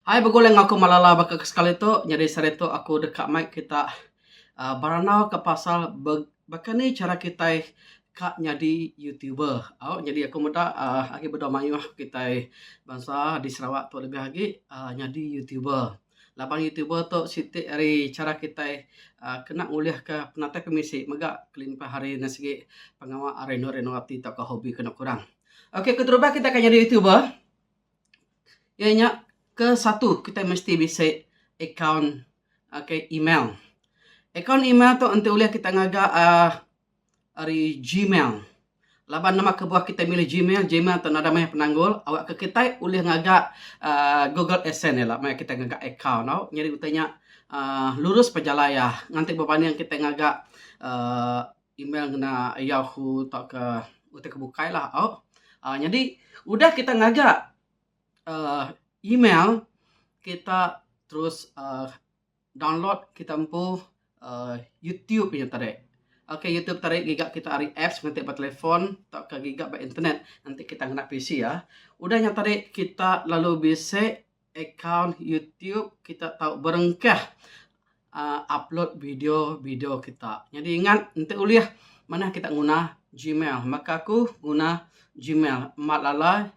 Hai begulai enggau aku Malala baka ke sekali tu nyadi sehari tu aku deka mai kita uhh berandau ka pasal baka ni chara kitai ka nyadi youtuber. Au nyadi aku meda uhh agi bedau mayuh kitai bansa di Sarawak tu lebih agi uhh nyadi youtuber. Laban youtuber tu siti ari chara kitai uhh kena ngulihka penatai pemisi mega kelimpah ari ne sigi pengawa rindu rindu ati tauka hobi kenu kurang. Ok keterubah kitai ka nyadi youtuber. Iya nya ke satu kitai mesti bisi account okay email. Account email tu enti ulih kitai ngaga uhh ari gmail. Laban nama kebuah kitai milih gmail, gmail tu nadai mayuh penanggul awak ke kitai ulih ngaga uhh google adsense ila maya kitai ngaga account tau. Nyadi utai nya uhh lurus pejalai iya nganti bebanding kitai ngaga uhh email ngena yahoo tauka utai ke bukai lah au. Aaa nyadi udah kita ngaga aaa email kita terus aaa download kita empu aaa youtube inya tadi. Okay youtube tadi giga kita ari apps nganti ba telefon tauka giga ba internet enti kita ngena PC iya. Udah nya tadi kita lalu bisi account youtube kita tau berengkah uhh upload video video kita. Nyadi ingat enti ulih manah kita nguna gmail. Baka aku nguna gmail matlala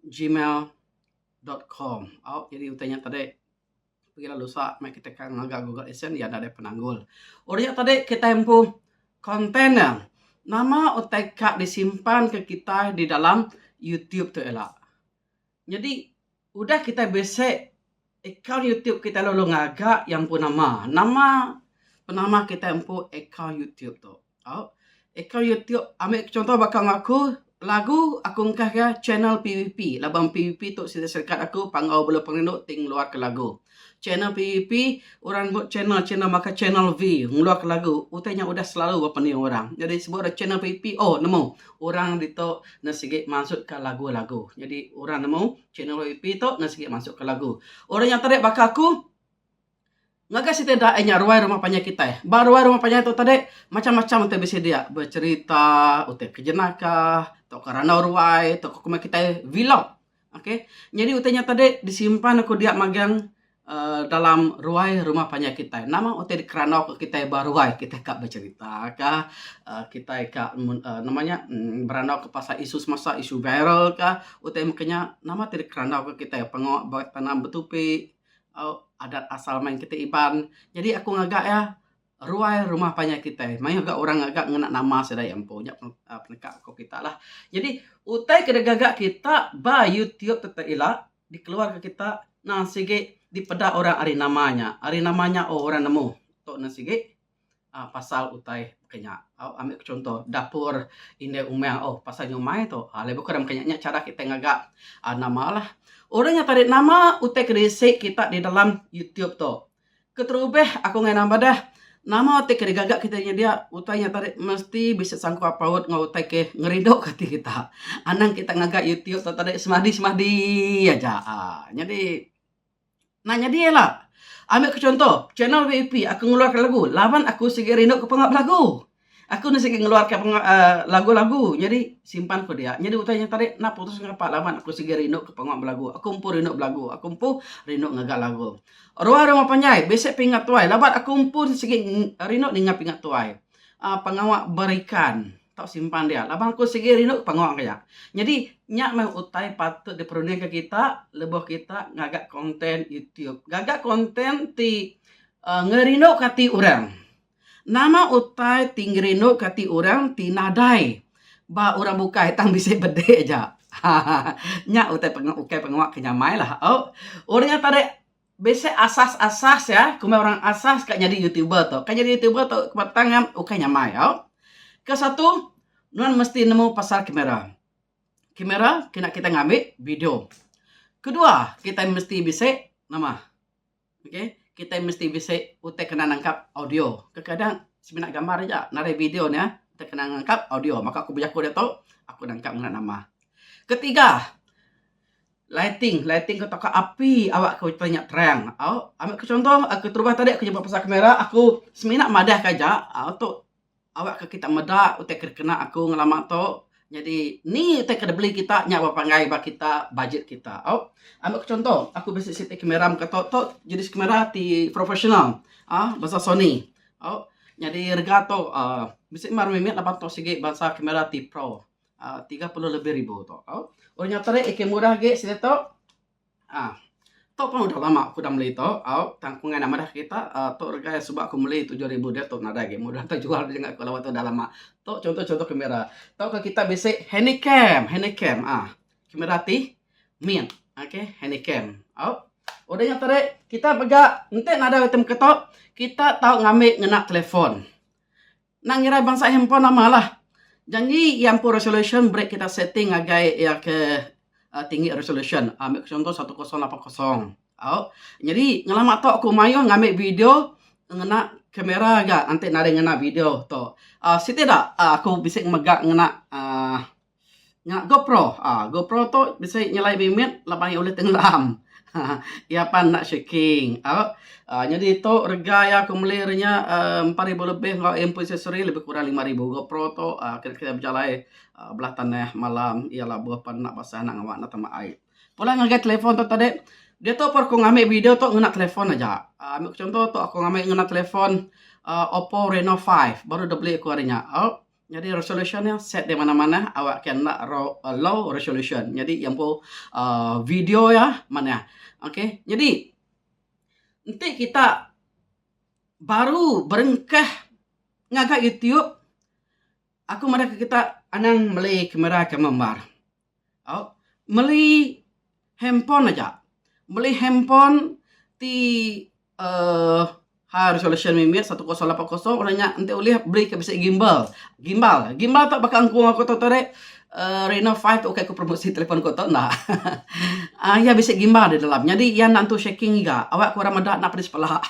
gmail dot com. Au nyadi utai nya tadi pegila lusa meh kita ka ngaga google adsense iya nadai penanggul. Uri nya tadi kitai empu content ne nama utai ka disimpan ke kitai di dalam youtube tu ila. Nyadi udah kitai bisi akaun youtube kitai lalu ngaga iya empu nama. Nama penama kitai empu akaun youtube tu. Au akaun youtube ambi chunto baka enggau aku lagu aku engkah iya channel PVP laban PVP tu siti serikat aku panggau bala pengerindu ti ngeluarka lagu. Channel PVP orang nyebut channel channel baka channel V ngeluarka lagu utai nya udah selalu ba pening orang. Jadi sebut deh channel PVP oh nemu orang ditu ne sigi mansutka lagu-lagu. Jadi orang nemu channel PVP tu ne sigi mansutka lagu. Orang nya tadi baka aku ngagai siti da inya ruai rumah panjai kitai. Ba ruai rumah panjai tu tadi macam-macam utai bisi dia becerita utai ke jenaka tauka randau ruai tauka kuma kitai vlog. Ok nyadi utai nya tadi disimpan aku dia magang uhh dalam ruai rumah panjai kitai. Nama utai dikerandau ka kitai ba ruai kitai ka becerita ka uhh kitai ka uhh nama nya uhh berandau ka pasal isu semasa isu viral ka utai meka nya nama ti dikerandau ka kitai pengawa ba tanam betupi uhh adat asal main kitai Iban. Nyadi aku ngaga iya ruai rumah panjai kitai. Mayuh ga orang ngaga ngena nama sida iya empu nya peneka ko kita lah. Nyadi utai ke digaga kita ba youtube tu te ila dikeluarka kita nang sigi dipeda orang ari nama nya. Ari nama nya oh orang nemu tu ne sigi uhh pasal utai ke nya. Au ambi ku chunto dapur indai umang oh pasal nyumai tu. Uhh lebih kurang meka nya nya chara kitai ngaga uhh nama lah. Orang nya tadi nama utai ke diisi kita di dalam youtube tu. Keterubah aku ngai nambah deh, nama ti ke digaga kitai nya dia, utai nya tadi mesti bisi sangkut paut enggau utai ke ngerinduka ati kita. Anang kita ngaga youtube tu tadi semadi-semadi aja aaa. Nyadi enda nyadi ila. Ambi ke chunto, channel VIP aku ngeluarka lagu laban aku sigi rindu ke pengawa belagu. Aku enda sigi ngeluarka lagu-lagu nyadi simpan ku dia. Nyadi utai nya tadi enda putus ngapa laban aku sigi rindu ke pengawa belagu. Aku empu rindu belagu. Aku empu rindu ngaga lagu. Ruai rumah panjai bisi pingat tuai laban aku empu sigi rindu ninga pingat tuai. uhh Pengawa berikan tau simpan dia laban aku sigi rindu ke pengawa ke nya. Nyadi nya meh utai patut diperundingka kita lebuh kita ngaga content youtube. Gaga content ti uhh ngerinduka ati orang. Nama utai ti ngerinduka ati orang ti nadai ba orang bukai tang bisi bede aja. Hahaha. Nya utai ukai pengawa ke nyamai lah. Au. Orang nya tadi bisi asas-asas iya kumbai orang asas ka nyadi youtuber tu. Ka nyadi youtuber tu batang iya ukai nyamai au. Ke satu nuan mesti nemu pasal kamera. Kamera kena kita ngambi video. Kedua kitai mesti bisi nama. Okay, kitai mesti bisi utai kena nangkap audio. Kekadang semina gambar aja, nadai video nya, utai kena nangkap audio. Maka aku bejaku diatu, aku nangkap ngena nama. Ketiga, lighting. Lighting ke tauka api awak ke utai nya terang. Au, ambi ke chunto, aku terubah tadi aku nyebut pasal kamera, aku semina madah ke aja, au tu awak ke kita meda utai ke kena aku ngelama tu. Nyadi ni utai ke dibeli kita nya bepanggai ba kita bajet kita. Au. Ambi ke chunto, aku bisi siti kamera mega tu, tu jenis kamera ti profesional uhh bansa Sony. Au. Nyadi rega tu uhh bisi mar mimit laban tu sigi bansa kamera ti pro uhh 30 lebih ribu tu. Au. Udah nya tadi ike murah agi siti tu. Aa. Tu pun udah lama aku udah meli tu au tang aku ngai madah ke kita uhh tu rega iya suba aku meli 7000 diatu nadai agi mudah tu jual ku laban tu udah lama. Tu contoh-contoh kamera. Tauka kita bisi handycam, handycam uhh kamera ti mit okay handycam au. Udah nya tadi kita mega enti nadai item ke tu kita tau ngambi ngena telefon. Enda ngira bansa handphone nama lah. Janji iya empu resolution beri kita setting ngagai iya ke tinggi resolution. Ambi ke chunto 1080. Au. Nyadi ngelama tu aku mayuh ngambi video ngena kamera ga enti nadai ngena video tu. Aaa siti da aku bisi mega ngena aaa Nya GoPro. Aa GoPro tu bisi nyelai mimit laban iya ulih tenggelam. Iya pan enda shaking. Au aa nyadi tu rega iya aku meli ri nya aaa 4000 lebih enggau empu aksesori lebih kurang 5000. GoPro tu aa kena kita bejalai aa belah tanah malam iya labuh pan enda basah enda ngawa enda tama ai. Pulai ngagai telefon tu tadi diatu pun aku ngambi video tu ngena telefon aja. Aa ambi ke chunto tu aku ngambi ngena telefon aa Oppo Reno 5 baru dep beli aku hari nya. Au. Nyadi resolution nya set di manah-manah awak ke enda low resolution. Nyadi iya empu uhh video iya manah. Okay nyadi enti kita baru berengkah ngaga YouTube aku madah ke kita anang meli kamera ke membar. Au meli handphone aja. Meli handphone ti uhh high resolution mimit 1080 udah nya enti ulih beli ke bisi gimbal. Gimbal, gimbal tu baka engku aku tu tadi uhh Reno 5 tu ukai ku promosi telefon ku tu enda uhh iya bisi gimbal di dalam. Nyadi iya enda entu shaking iga awak ku orang meda enda pedis pala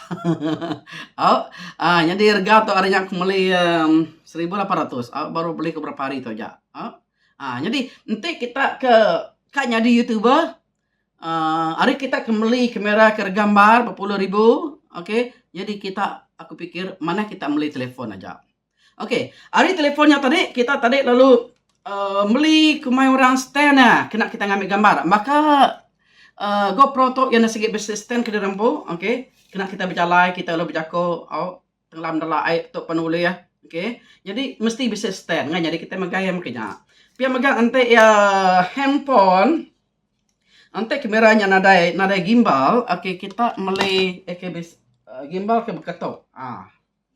au uhh nyadi rega tu ari nya ku meli uhh 1800 au baru beli ku berapa hari tu aja. Au. Ha, nyadi enti kita ke ka nyadi YouTuber uh, ari kita ke meli kamera ke gambar bepuluh ribu, okey, nyadi kita aku pikir manah kita meli telefon aja. Okey, ari telefon nya tadi kita tadi lalu uh, meli kumai orang stand ah kena kita ngambi gambar. Maka uh, GoPro tu iya sigi bisi stand ke dirempu, okey, kena kita bejalai kita lalu bejako au Tenglam dela ai tu pan ulih. Okey. Nyadi mesti bisi stand ngan nyadi kitai megai meka nya. Pia mega enti iya handphone enti kamera nya nadai nadai gimbal okey kita meli okey bisi gimbal ke baka tu. Aa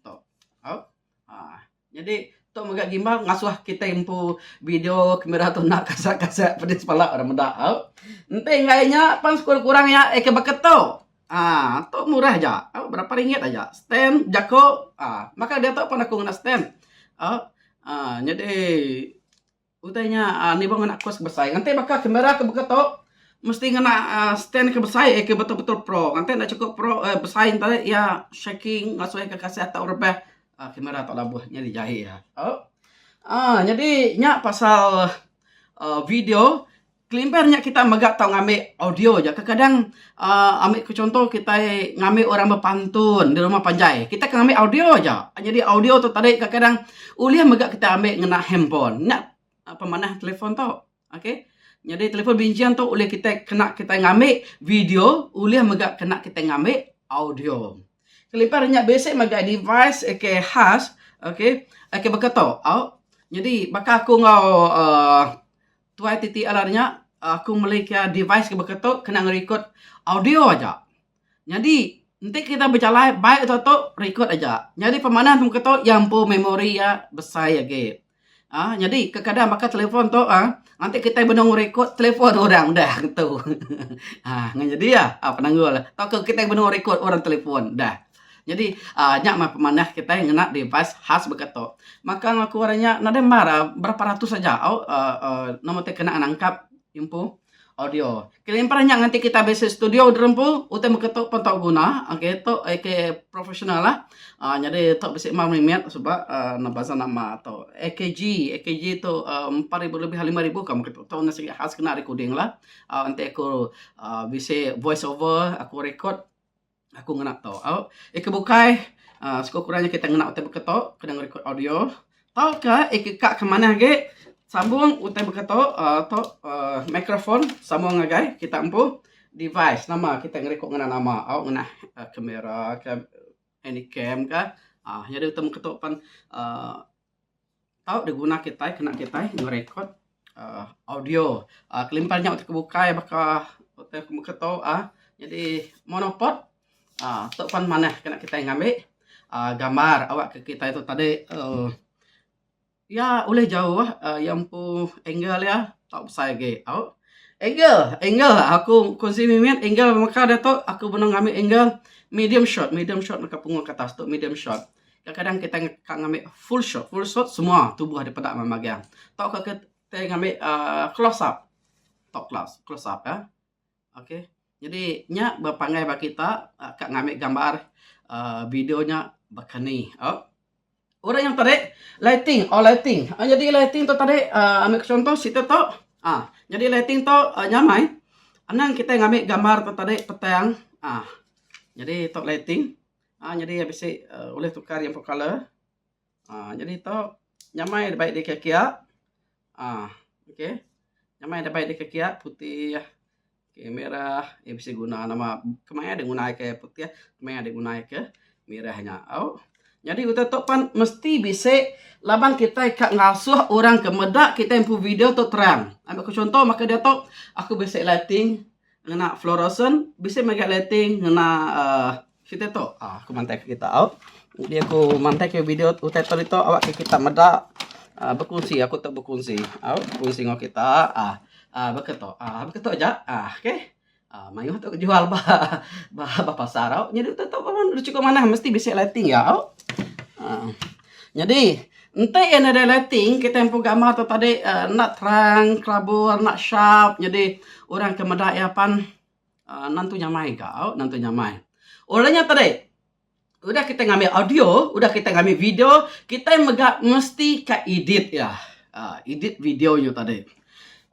tu. Au. Aa nyadi tu mega gimbal ngasuh kitai empu video kamera tu enda kasak-kasak pedis pala orang meda au. Enti enggai nya pan sekurang-kurang iya ke baka tu. Aa tu murah aja au berapa ringgit aja stand jako aa maka diatu pun aku ngena stand au aa nyadi utai nya aa nibuh ngena kos besai enti baka kamera ke baka tu mesti ngena aa stand ke besai ke betul betul pro enti enda chukup pro aaa besai enti iya shaking ngasuh iya kasih tau rebah aa kamera tu labuh nyadi jai iya au aa nyadi nya pasal aa video. Kelimpah nya kita mega tau ngambi audio aja. Kekadang uhh ambi ke chunto kitai ngambi orang bepantun di rumah panjai. Kita ke ngambi audio aja. Nyadi audio tu tadi kekadang ulih mega kita ambi ngena handphone. Nya pemanah telefon tu. Okay. Nyadi telefon binching tu ulih kitai kena kitai ngambi video ulih mega kena kitai ngambi audio. Kelimpah nya bisi mega device ke khas okay ke baka tu. Au nyadi baka aku enggau uhh Tuai TTLR nya aku meli ke device ke baka tu kena ngerikod audio aja. Nyadi enti kita bejalai bai tu tu record aja. Nyadi pemanah baka tu iya empu memori iya besai agi. Aaa nyadi kekadang baka telefon tu aaa enti kitai benung record telefon orang udah ngetu. Aaa nyadi iya penanggul tauka kitai benung record orang telefon dah. Nyadi aaa nya mah pemanah kitai ngena device khas baka tu. Maka aku ari nya nadai mar berapa ratus aja au aaa nama ti kena nangkap empu audio. Kelimpah nya nganti kita bisi studio diri empu utai meka tu pun tau guna okay tu ke professional lah aaa nyadi tu bisi mar mimit suba aaa bansa nama tu AKG. AKG tu aaa 4000 lebih 5000 ka meka tu. Tu sigi khas kena recording lah aaa enti aku aaa bisi voice over aku record. Aku ngena tu au. Ika bukai uhh sekurang kurang nya kita ngena utai baka tu kena ngerekod audio tauka ika ka ke manah agi. Sambung utai baka tu uhh tu uhh microphone sambung ngagai kita empu device nama kita ngerikod ngena nama au ngena kamera ka handycam ka uhh nyadi utai meka tu pan uhh tau diguna kitai kena kitai ngerekod uhh audio. uhh Kelimpah nya utai ke bukai baka utai meka tu uhh nyadi monopod uhh tu pan manah kena kitai ngambi uhh gambar awak ke kitai tu tadi uhh Iya ulih jauh iya empu angle iya tau besai agi au. Angle angle aku kongsi mimit angle meka diatu aku benung ngambi angle medium shot medium shot meka pungut ke atas tu medium shot. Kadang kadang kitai ka ngambi full shot full shot semua tubuh dipeda magang. Tauka kitai ngambi uhh close up top class close up uhh. Ok nyadi nya bepanggai ba kita ka ngambi gambar uhh video nya baka ni au. Orang yang tadi lighting oh lighting nyadi lighting tu tadi uhh ambi ke contoh siti tu uhh nyadi lighting tu nyamai anang kitai ngambi gambar tu tadi petang uhh nyadi tu lighting uhh nyadi bisi ulih tukar iya empu colour uhh nyadi tu nyamai dibai dikira kia uhh ok nyamai dibai dikira kia putih. Kamera iya bisi guna nama kemaya deh nguna ke putih kemaya deh nguna ke mirah nya au. Nyadi utai tu pan mesti bisi laban kitai ka ngasuh orang ke meda kitai empu video tu terang. Ambi ku chunto maka diatu aku bisi lighting ngena fluorescent bisi mega lighting ngena uhh kitai tu uhh aku mantai ke kita au. Jadi aku mantai ke video utai tu ditu awak ke kita meda uhh bekongsi aku tu bekongsi au bekongsi enggau kita uhh. Aaa baka tu aaa baka tu aja aaa okey aaa mayuh tu jual ba ba pasar au nyadi tu tu chukup manah mesti bisi lighting iya au aaa nyadi enti iya nadai lighting kitai empu gambar tu tadi aaa enda terang kelabur enda sharp nyadi orang ke meda iya pan aaa nentu nyamai ga au nentu nyamai. Orang nya tadi udah kitai ngambi audio udah kitai ngambi video kitai mega mesti ka edit iya aaa edit video nya tadi.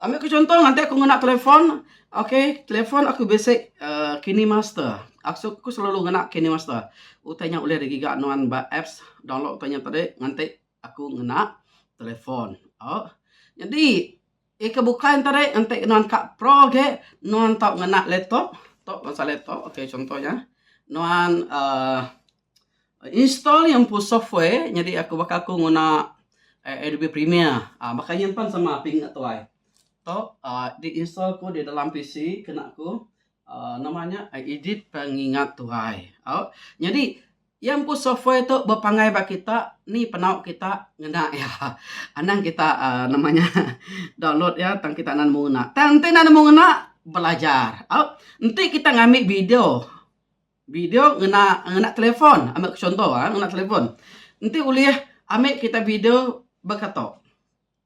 Ambi ku chunto nganti aku ngena telefon ok telefon aku bisi aaa kini master aku selalu ngena kini master utai nya ulih digiga nuan ba apps download utai nya tadi nganti aku ngena telefon au. Nyadi Iya ke bukai enti deh enti nuan ka pro age nuan tau ngena laptop tu bansa laptop ok contoh nya nuan uhh install iya empu software nyadi aku baka aku nguna Adobe Premiere uhh baka nyin pan sama pingat tuai tu uhh di install ku di dalam PC kena ku uhh nama nya edit pengingat tuai au nyadi Iya empu software tu bepanggai ba kita ni penau kita ngena iya. Anang kita uhh nama nya download iya tang kita enda nemu ngena. Tang enti enda nemu ngena belajar au. Enti kita ngambi video, video ngena ngena telefon ambi ke chunto uhh ngena telefon. Enti ulih ambi kita video baka tu.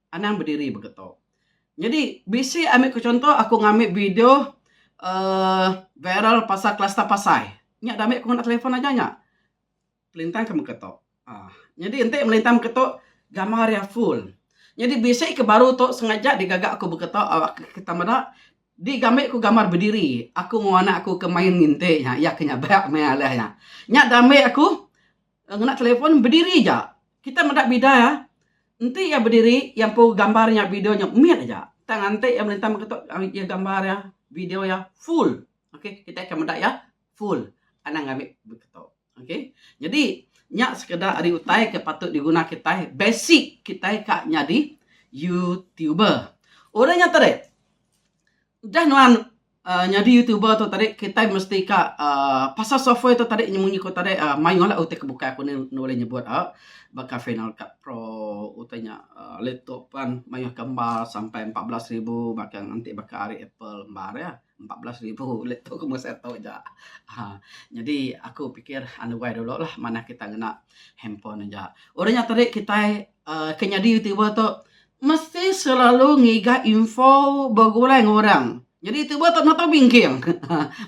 Anang bediri baka tu. Nyadi bisi ambi ke chunto aku ngambi video uhh viral pasal kluster pasai. Nya da ambi ku ngena telefon aja nya. Pelintang ke meka tu. uhh Nyadi enti melintang meka tu gambar iya full. Nyadi bisi ke baru tu sengaja digaga aku baka tu awak ke kita meda digambi ku gambar bediri aku enggau anak aku ke main nginti nya iya ke nyabak meh alih nya. Nya da ambi aku ngena telefon bediri aja. Kita meda bida iya. Enti iya bediri, iya empu gambar nya video nya mit aja. Tang enti iya melintang mega tu iya gambar iya, video iya full. Okey, kitai akan meda iya full. Anang ngambi beketu. Okey. Nyadi nya sekeda ari utai ke patut diguna kitai basic kitai ka nyadi YouTuber. Orang nya tadi udah nuan uhh nyadi youtuber tu tadi kitai mesti ka uhh pasal software tu tadi munyi ku tadi uhh mayuh lah utai ke bukai aku enda ulih nyebut uhh baka final cut pro utai nya uhh laptop kan mayuh ke embar sampai 14 ribu baka enti baka ari apple embar iya 14 ribu laptop ku mung satu aja uhh nyadi aku pikir anu wai dulu lah manah kita ngena handphone aja. Orang nya tadi kitai uhh ke nyadi youtuber tu Mesti selalu ngiga info begulai enggau orang. Nyadi tubuh tu enda tau bingking.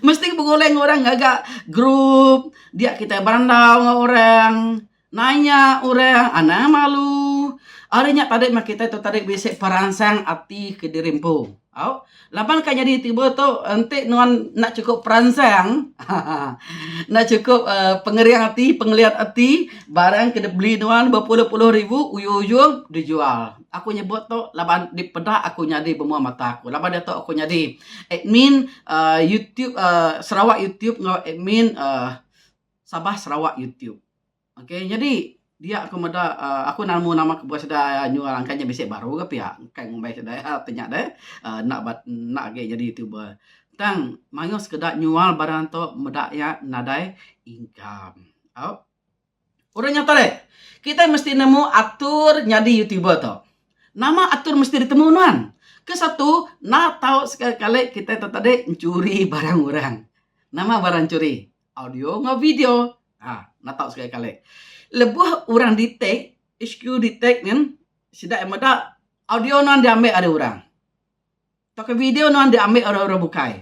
Mesti begulai enggau orang ngaga group, dia kitai berandau enggau orang, nanya orang, anang malu. Ari nya tadi meh kitai tu tadi bisi peransang ati kediri empu. Au. Laban ka nyadi YouTuber tu enti nuan enda chukup peransang enda chukup uhh pengering ati, pengeliat ati barang ke dibeli nuan bepuluh-puluh ribu ujung-ujung dijual. Aku nyebut tu laban dipeda aku nyadi ba mua mata aku laban diatu aku nyadi admin uhh YouTube uhh Sarawak YouTube enggau admin uhh Sabah Sarawak YouTube. Okey nyadi dia aku meda uhh aku nemu nama kebuah sida nyual angkat nya bisi baru ke pia kai ngumbai sida iya ti nya deh uhh enda ba enda agi nyadi youtuber. Tang mayuh sekeda nyual barang tu meda iya nadai income. Au. Orang nya tadi kitai mesti nemu atur nyadi youtuber tu. Nama atur mesti ditemu nuan? Kesatu enda tau sekali-kali kitai tu tadi enchuri barang orang. Nama barang enchuri? Audio enggau video. Ha, enda tau sekali-kali. Lebuh orang detect, HQ detect nyin, sida iya meda audio nuan diambi ari orang. Tauka video nuan diambi ari orang bukai.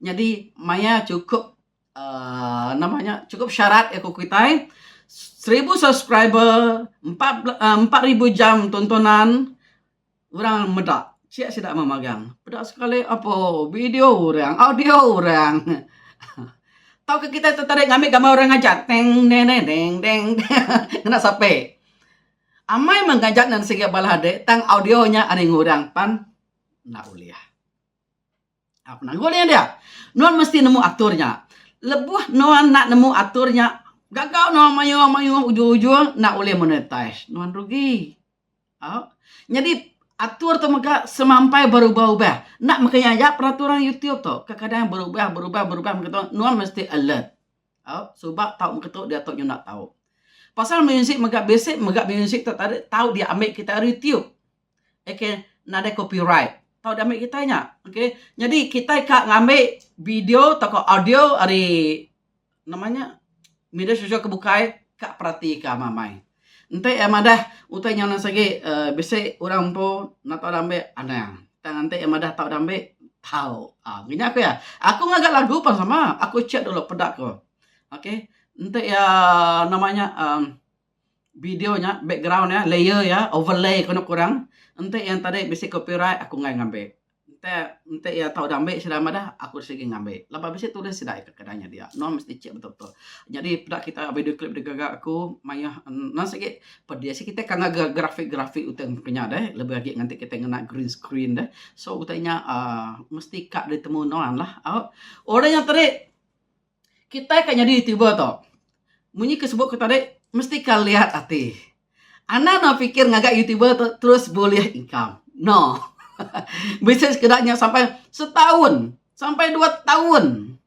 Nyadi maya chukup uhh nama nya chukup syarat iya ku kitai seribu subscriber empat 4000 jam tontonan Orang meda chik sida memagang. Peda sekali apo video orang, audio orang. Tauka kitai tetarik ngambi gambar orang ngajat teng deng deng deng deng ngena sape. Amai meh ngajat nan sigi bala ade tang audio nya ari ngurang pan enda ulih. Penanggul nya dia. Nuan mesti nemu atur nya. Lebuh nuan enda nemu atur nya, gaga nuan mayuh mayuh ujung ujung enda ulih monetize. Nuan rugi. Au. Nyadi atur tu mega semampai berubah ubah. Enda mega nya aja peraturan YouTube tu. Kadang berubah berubah berubah mega tu nuan mesti alert. Au, suba tau mega tu diatu nyau enda tau. Pasal music mega bisi mega music tu tadi tau diambi kitai ari YouTube. Okay, nadai copyright. Tau diambi kitai nya. Okay. Nyadi kitai ka ngambi video tauka audio ari nama nya media sosial ke bukai ka peratika amai. Enti iya madah utai nya nang sigi uhh bisi orang empu enda tau diambi anang. Tang enti iya madah tau diambi tau. Aaa nginya ku iya. Aku ngaga lagu pun sama. Aku check dulu peda ku. Okay. Enti iya nama nya uhh Video nya background iya layer iya overlay ku anu kurang enti iya tadi bisi copyright aku enggai ngambi enti enti iya tau diambi sida madah aku sigi ngambi laban bisi tulis sida iya kadang nya dia nuan mesti check betul betul jadi peda kita video clip digaga aku mayuh nan sigi pedis kita ka ngaga grafik grafik utai mung kinya deh lebih agi nganti kita ngena green screen deh so utai nya uhh mesti ka ditemu nuan lah au orang nya tadi. Kitai ka nyadi YouTuber tu, munyi ke sebut ku tadi, mesti ka liat ati. Anang nuan pikir ngaga YouTuber tu terus bulih income. No. Bisi sekeda nya sampai setaun, sampai dua taun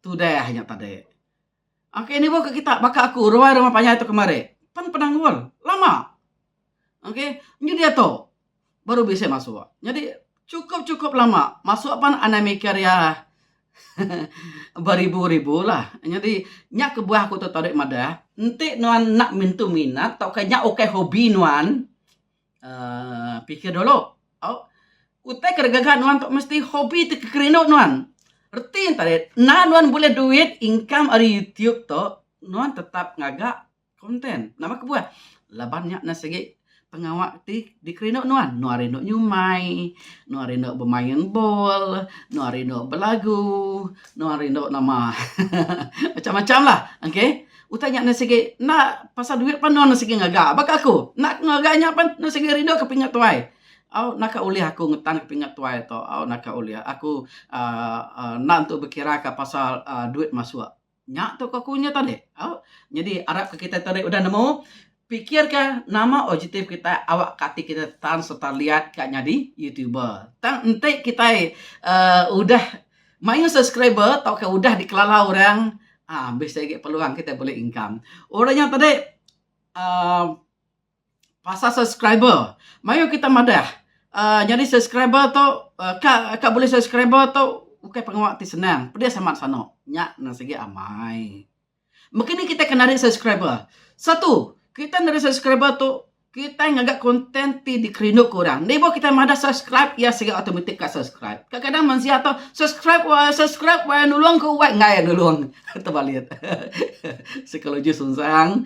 tudah nya tadi. Okey nibuh ke kita baka aku ruai rumah panjai tu kemari pan penanggul lama. Okey, nyu diatu baru bisi masuk. Nyadi chukup-chukup lama masuk pan anai mikir iya beribu-ribu lah. Nyadi nya kebuah aku tu tadi madah enti nuan enda mintu minat tauka nya ukai hobi nuan uhh pikir dulu. Au utai ke digaga nuan tu mesti hobi ti kekerindu nuan. Reti ne tadi enda nuan bulih duit income ari YouTube tu nuan tetap ngaga Content. Nama kebuah? Laban nya ne sigi pengawa ti dikerindu nuan. Nuan rindu nyumai, nuan rindu bemain bol, nuan rindu belagu, nuan rindu nama macam-macam lah. Okay. Utai nya ne sigi enda pasal duit pan nuan sigi ngaga. Baka aku, enda aku ngaga nya pan ne sigi rindu ke pingat tuai. Au naka ulih aku ngetan ke pingat tuai tu. Au naka ulih aku uhh enda entu bekira ka pasal uhh duit masuk. Nya tu ko aku nya tadi. Au. Nyadi arap ke kitai tadi udah nemu pikir ka nama objektif kitai awak ka ati kitai tan sereta liat ka nyadi youtuber. Tang enti kitai uhh udah mayuh subscriber tauka udah dikelala orang uhh bisi agi peluang kitai bulih income. Orang nya tadi uhh Pasal subscriber, mayuh kita madah uhh nyadi subscriber tu ka ka bulih subscriber tu ukai pengawa ti senang pedis amat sano. Nya ne sigi amai. Meka ni kitai ke narit subscriber? Satu, kitai narit subscriber tu kitai ngaga content ti dikerindu ke orang. Enda ibuh kitai madah subscribe iya sigi automatic ka subscribe. Kadang kadang mensia tu subscribe wai subscribe wai nulung ku wai enggai nulung. Tebalit. Psikologi sunsang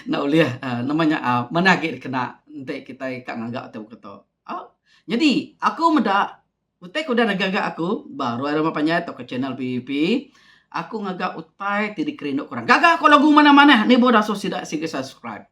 enda ulih nama nya manah agi dikena enti kitai ka ngaga tu ke tu. Au. Nyadi aku meda utai ke udah digaga aku ba ruai rumah panjai tauka channel PBP aku ngaga utai ti dikerindu ke orang. Gaga aku lagu manah-manah ni boh dasuh sida sigi subscribe.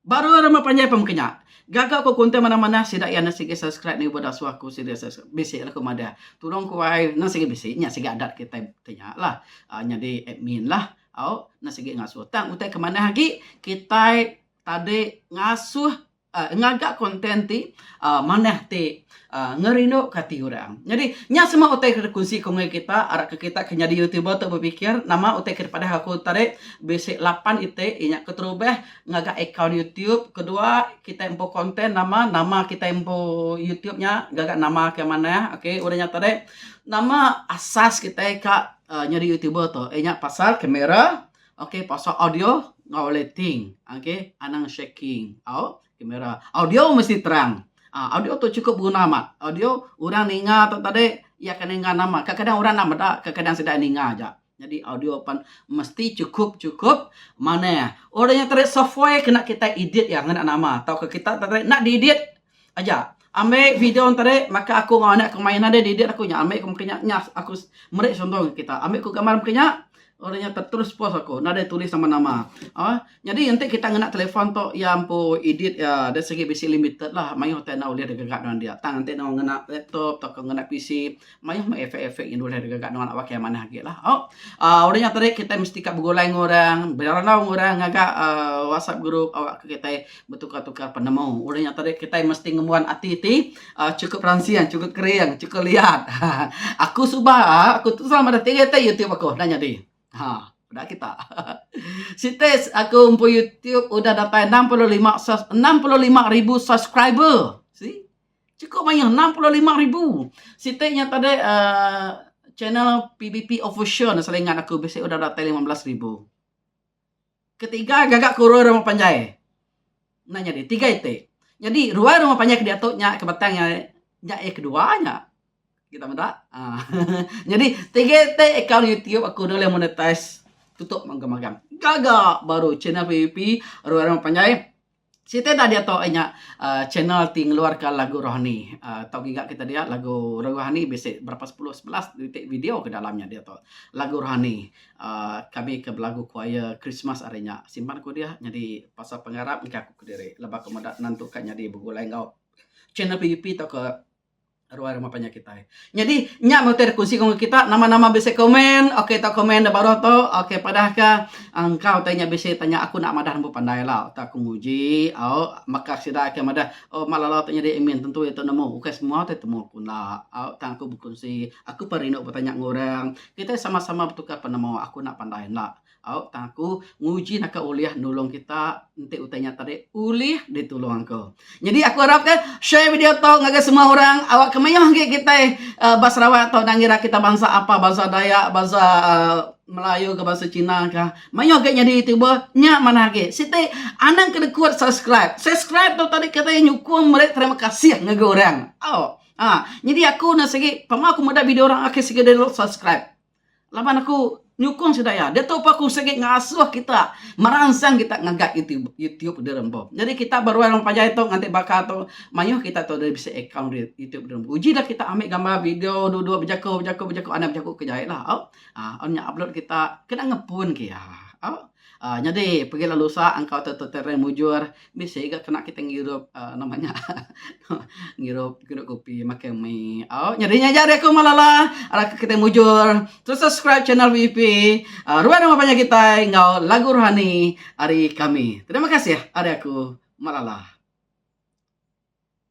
Ba ruai rumah panjai pun mega nya. Gaga ku konten manah-manah sida iya enda sigi subscribe ni boh dasuh aku sida subscribe. Bisi lah ku madah. Tulung ku ai enda sigi bisi nya sigi adat kitai ti nya lah nyadi admin lah. Au enda sigi ngasuh. Tang utai ke manah agi kitai tadi ngasuh ngaga konten ti manah ti ngerinduka ati orang. Nyadi nya semua utai ke dikunsi ku ngagai kita arapka kita ke nyadi youtuber tu bepikir nama utai ke dipadah aku tadi bisi lapan iti iya nya keterubah ngaga akaun youtube, kedua kitai empu konten nama nama kitai empu youtube nya gaga nama ke manah okay udah nya tadi nama asas kitai ka nyadi youtuber tu iya nya pasal kamera. Ok pasal audio enggau lighting ok anang shaking au kamera audio mesti terang uhh audio tu chukup beguna amat audio orang ninga tu tadi iya akan ninga nama kadang kadang orang enda meda kadang kadang sida ninga aja jadi audio pan mesti chukup chukup manah orang nya tadi software kena kitai edit iya ngena nama tauka kita tadi enda di edit aja ambi video tadi maka aku enggau anak ku main nadai di edit aku nya ambi ku meka nya nya aku meri chunto ngagai kita ambi ku gambar meka nya. Orang nya terus post aku nadai tulis nama-nama. Aaa nyadi enti kita ngena telefon tu iya empu edit iya dari segi bisi limited lah mayuh utai enda ulih digaga nuan dia. Tang enti nuan ngena laptop tauka ngena PC mayuh meh efek-efek yang ulih digaga nuan awak iya manah agi lah. Au aaa udah nya tadi kitai mesti ka begulai enggau orang berandau enggau orang ngaga aaa whatsapp group awak ke kitai betukar-tukar penemu. Udah nya tadi kitai mesti ngembuan ati ti Chukup ransing, chukup kering, chukup liat. Aku suba, aku tu sama da tiga iti YouTube aku enda nyadi. Ha, peda kita. Siti aku empu YouTube udah datai 65 65 ribu subscriber. See? Chukup mayuh 65 ribu. Siti nya tadi uhh channel PBP official ne selalu ingat aku bisi udah datai 15 ribu. Ketiga gaga ke ruai rumah panjai. Enda nyadi tiga iti. Nyadi ruai rumah panjai ke diatu nya ke batang iya nya iya kedua nya. Kita meda aaa nyadi tiga iti akaun YouTube aku enda ulih monetize tutup magang-magang. Gaga baru channel PBP ruai rumah panjai. Siti da diatu iya nya uhh channel ti ngeluarka lagu rohani uhh tau giga kita dia lagu rohani bisi berapa sepuluh sebelas iti video ke dalam nya diatu lagu rohani uhh kami ke belagu choir Christmas ari nya simpan ku dia nyadi pasal pengarap engka aku kediri lebuh aku meda nentu ka nyadi begulai enggau channel PBP tauka Ruai rumah panjai kitai. Nyadi nya meh utai dikunsi ku kita nama-nama bisi komen ok tau komen da baruh tu ok padah ka engka utai nya bisi tanya aku enda madah nembu pandai la utai aku nguji au maka sida ke madah oh mak lalau tu nyadi admin tentu iya tu nemu ukai semua utai temu aku enda au tang aku bekunsi aku pun rindu betanya enggau orang kitai sama-sama betukar penemu aku enda pandai enda. Au tang aku nguji naka ulih nulung kita enti utai nya tadi ulih ditulung aku. Nyadi aku arap ke share video tu ngagai semua orang awak ke mayuh agi kitai ba Sarawak tu enda ngira kita bansa apa bansa Dayak bansa Melayu ke bansa Cina ka mayuh agi nyadi youtuber nya manah agi. Siti anang kedekut subscribe. Subscribe tu tadi kitai nyukung meri terima kasih ngagai orang. Au. Ha nyadi aku ne sigi pama aku meda video orang agi sigi dulu subscribe. Laban aku nyukung sida iya. Diatu pun aku sigi ngasuh kita meransang kita ngaga YouTube YouTube diri empu. Nyadi kita ba ruai orang panjai tu nganti baka tu mayuh kita tu deh bisi akaun YouTube diri empu. Uji dah kita ambi gambar video duduk bejaku bejaku bejaku anang bejaku ke jai lah au. Aaa nya upload kita kena ngepun ke iya au. Aaa nyadi pegila lusa engkau tu terang mujur bisi ga kena kita ngirup aaa nama nya ngirup ngirup kopi makai mi au nyadi nya aja ari aku malala arap kita mujur terus subscribe channel VP aaa ruai nama panjai kitai enggau lagu rohani ari kami. Terima kasih ari aku malala.